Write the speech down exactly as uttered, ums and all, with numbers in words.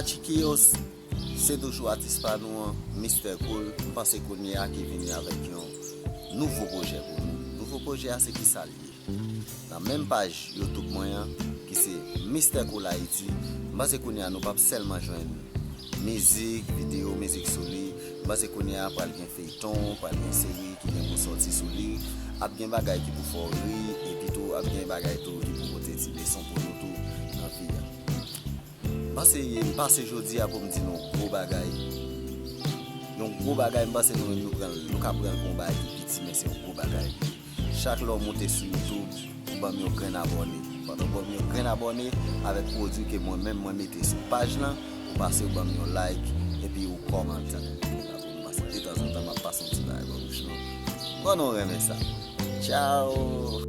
Chikios, se toujou atis pa nou an, Mister Cool. M panse kounye a ki vini avèk yon nouvo pwojè pou nou. Nouvo pwojè a se ki sa l ye? Nan menm paj YouTube mwen an, ki se Mister Cool Haiti, m panse kounye a nou p ap sèlman jwenn mizik, videyo mizik sou li. M panse kounye a pral gen feyton, pral gen seri ki gen pou sòti sou li. Ap gen bagay ki pou fè w ri, epi tou ap gen bagay tou ki pou pote ti leson pou nou tou nan vi a. M panse, m pase jodi a pou m di nou yon gwo bagay. Yon gwo bagay, m panse nou menm nou pran l, nou ka pran l pou yon bagay ki piti, men se yon gwo bagay. Chak lè w moute sou YouTube, ou ban m yon grenn abòne. Pandan w ban m yon grenn abòne avèk pwodui ke mwen menm mwen mete sou paj lan, ou pase ou ban m yon like, epi ou kòmante. M pase detanzantan m ap pase yon ti bagay bò bouch nou. Bon, nou renmen sa. Tchao!